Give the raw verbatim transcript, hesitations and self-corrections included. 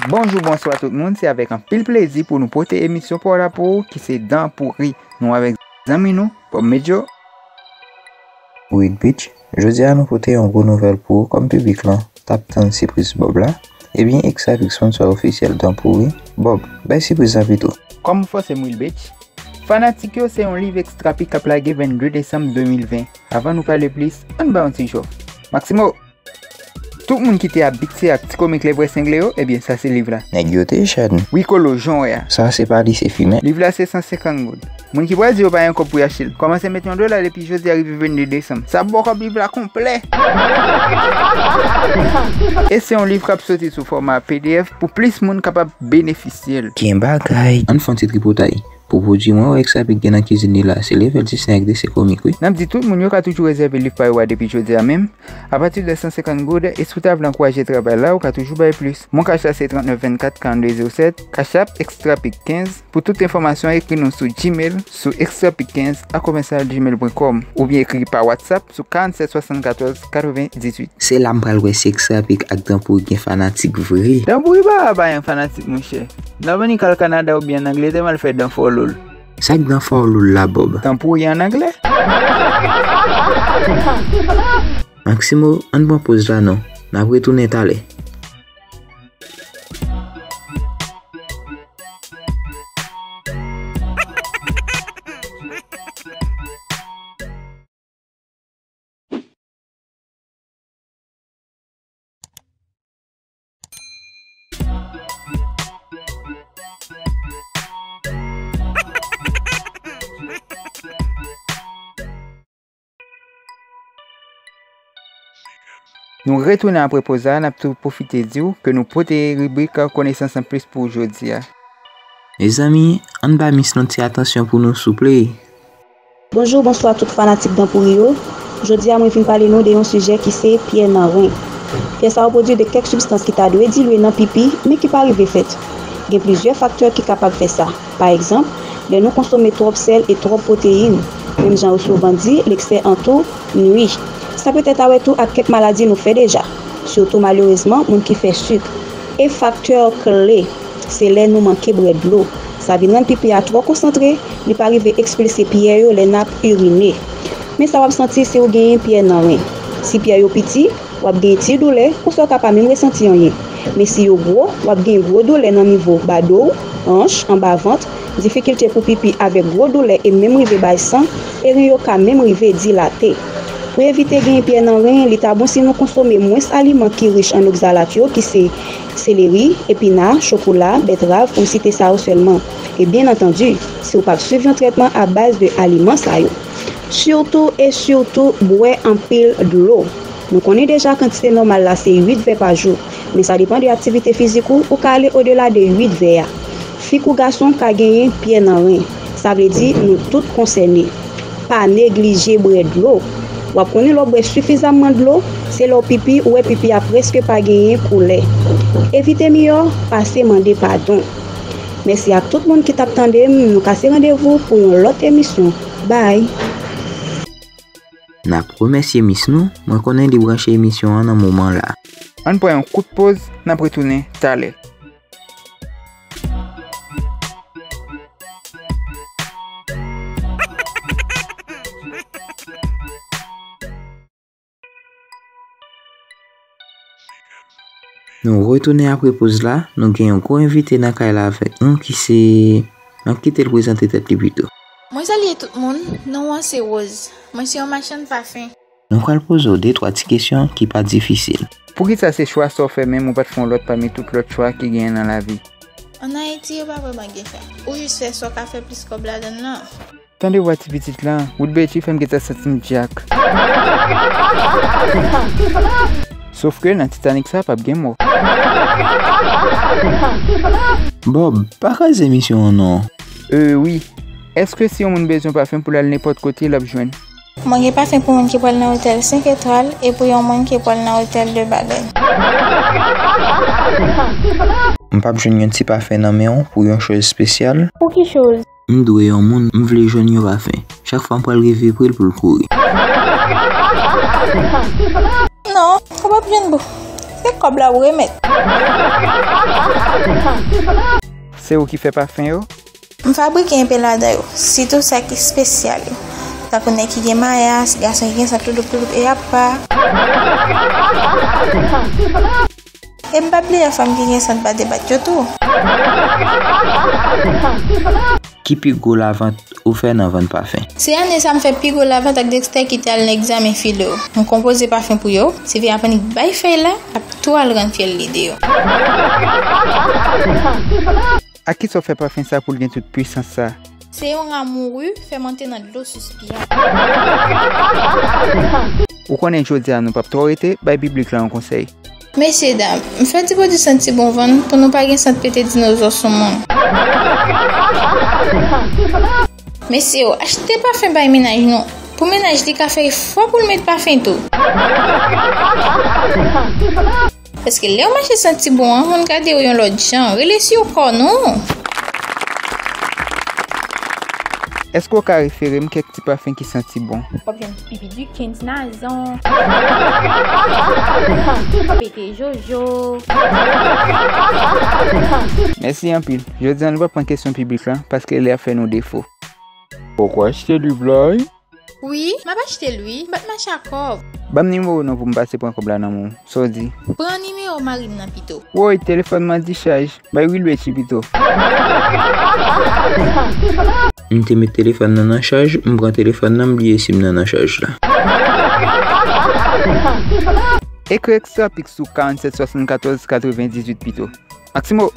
Bonjou, bonswa tout moun, se avèk anpil plezi pou nou pote emisyon pa w la pou ou ki se Dan Pouri. Nou avèk zanmi nou, Bob Medjo. Reed Beach. Jodi a nou pote yon gwo nouvèl pou ou kòm piblik lan t ap tann sipriz Bob la. Ebyen, Extra Pic sponsor ofisyèl Dan Pouri. Bob, bay sipriz lan pito. Kòm ou fòse m, Reed Beach. Fanatik yo, se yon liv Extra Pic k ap lage vennde desanm de mil ven. Avan nou pale plis, ann bay yon ti jòf. Maximo! Tout moun ki te abitye ak ti komik Lèvre Sengle yo, ebyen, sa se liv la. Nèg yo te chad. Wi, Kolo, jan w wè a. Sa se pa li, se fimen. Liv la se san senkant goud. Moun ki pral di yo pa gen kòb pou y achte l, kòmanse met yon dola depi jodi a rive vennde desanm. Sa ap ba w kòb liv la konplè. E se yon liv k ap soti sou fòma P D F pou plis moun kapab benefisye l. Gen bagay. Ann fè yon ti tripotay. Pou pwodui mwen wè Extra Pic gen nan kizin li la, se level dis nèg de se komik wi. N ap di tout moun yo ka toujou rezève liv pa yo a depi jodi a menm, apati de san senkant goud, e si w ta vle ankouraje travay la, ou ka toujou bay plis. Mon Cash la se trannèf vennkat karannde zewo sèt, Cash App Extra Pic kenz. Pou tout enfòmasyon, ekri nou sou Gmail, sou extra pic kenz a komèsal gmail pwen kòm, oubyen ekri pa WhatsApp sou karannsèt swasannkatòz katrevendizuit. Se la m pral wè si Extra Pic ak Dan Pouri gen fanatik vre. Dan Pouri pa pa gen fanatik, monchè. Dominican, Canada oubyen ann Angletè, m al fè dan fòlou l. Sa k dan fòlou l la, Bob? Dan Pouri ann anglè. Maximo, ann pran poz la non. N ap retounen talè. Nou retounen apre poz la, n ap tou pwofite di w ke nou pote ribrik Konesans Anplis pou w jodi a. Mezanmi, ann ba Miss nou ti atansyon pou nou, souple. Bonjou, bonswa tout fanatik Dan Pouri yo. Jodi a, mwen vin pale nou de yon sijè ki se pyè nan ren. Pyè sa yo pwodui de kèk sibstans ki ta dwe dilye nan pipi, men ki pa rive fèt. Gen plizyè faktè ki kapab fè sa. Pa egzanp, lè nou konsome twòp sèl e twòp pwoteyin, menm jan yo souvan di, leksè an tou nwi. Sa petèt avè tou ak kèk maladi nou fè deja, sitou malerezman moun ki fè sik. E faktè kle, se lè nou manke bwè dlo. Sa vin rann pipi a twò konsantre, li pa rive ekspilse pyè yo lè n ap irine. Men sa w ap santi si w genyen pyè nan ren. Si pyè yo piti, w ap gen ti doulè, oswa w ka pa menm resanti anyen. Men si yo gwo, w ap gen gwo doulè nan nivo ba do w, anch, anba vant, difikilte pou pipi avèk gwo doulè e menm rive bay san, e ren yo ka menm rive dilate. Pou evite gen pyè nan ren, li ta bon si nou konsome mwens aliman ki rich an okzalat yo, ki se seleri, epina, chokola, bètrav, pou m site sa yo sèlman. E byen antandi, si w p ap swiv yon trètman a baz de aliman sa yo. Sitou e sitou, bwè anpil dlo. Nou konnen deja kantite nòmal la se uit vè pa jou, men sa depann de aktivite fizik ou, ou ka ale odela de uit vè a. Fi kou gason ka genyen pyè nan ren, sa vle di nou tout konsène. Pa neglije bwè dlo. W ap konnen lè w bwè sifizamman dlo, se lè w pipi, ou wè pipi a prèske pa genyen koulè. Evite miyò pase mande padon. Mèsi ak tout moun ki t ap tande m, nou kase randevou pou yon lòt emisyon. Bye! N ap remèsye Miss nou, mwen konnen li branche emisyon an nan moman la. Ann pran yon kout poz, n ap retounen talè. Nou retounen apre poz la, nou gen yon gwo envite nan kay la avèk nou ki se, n ap kite l prezante tèt li pito. Mwen salye tout moun, non an se Rose. Mwen se yon machann pafen. Nou pral poze w de twa ti kesyon ki pa difisil. Poukisa se chwa sa w fè menm ou pa t fè yon lòt pami tout lòt chwa ki genyen nan lavi? Ann Ayiti, yo pa vrèman gen chwa. Ou jis fè sa w ka fè plis kòb ladan l lan. Tande vwa ti pitit la, Woodbetty fè m gentan santi m dyak. Sof ke nan Titanic sa p ap gen mò. Bob, pa kraze emisyon an non. Euh, wi. Èske si yon moun bezwen pafen pou l al nenpòt kote, l ap jwenn? Mwen gen pafen pou moun ki pral nan otèl senk etwal e pou yon moun ki pral nan otèl de balèn. M p ap jwenn yon ti pafen nan men w pou yon chòz espesyal? Pou ki chòz? M dwe yon moun, m vle jwenn yon pafen. Chak fwa m pral rive pre l pou l kouri. Non, ou p ap jwenn boo. Se kòb la ou remèt. Se ou ki fè pafen yo? M fabrike enpe ladan yo, sitou sa ki espesyal yo. Tankou nèg ki gen mayas, gason ki gen sant louloup louloup e apa. E m pa bliye fanm ki gen sant bat e bat yo tou. Ki pi gwo lavant ou fè nan vann pafen? Se ane sa m fè pi gwo lavant ak Dexter ki te al nan egzamen filo. M konpoze pafen pou yo, sèvi aprann bay fèy la, ap tou al rann fyèl li deyò. Ak kisa w fè pafen sa pou l gen tout pwisans sa? Se yon ramouri fèmante nan dlo sispi a. Ou konnen jodi a nou p ap twò rete, bay piblik la yon konsèy. Mesye dam, m fè ti pwodui santi bon vann pou nou pa gen sant pete dinozò sou moun. Mesye yo, achte pafen bay mennaj nou. Pou mennaj li ka fè efò pou l met pafen tou. Paske lè w mache santi bon an, moun gade w yon lòt jan. Rele sou kò nou. Èske w ka refere m kèk ti pafen ki santi bon? W ap jwenn Pipi Duckens, Nazon, Pete Jojo. Mèsi anpil. Jodi a nou p ap pran kesyon piblik la paske lè ap fè nou defo. Poko achte liv la wi. Wi, m ap achte l wi, m pa t mache ak kòb. Ban m nimewo w non pou m pase pran kòb la nan men w. Sa w di? Pran nimewo mari m nan pito. Woy, telefòn mwen an dichaj. Bay Wilbetchi pito. M te met telefòn nan nan chaj, m pran telefòn nan, m bliye si m nan nan chaj la. Ekri Extra Pix sou karannsèt swasannkatòz katrevendizuit pito. Maximo!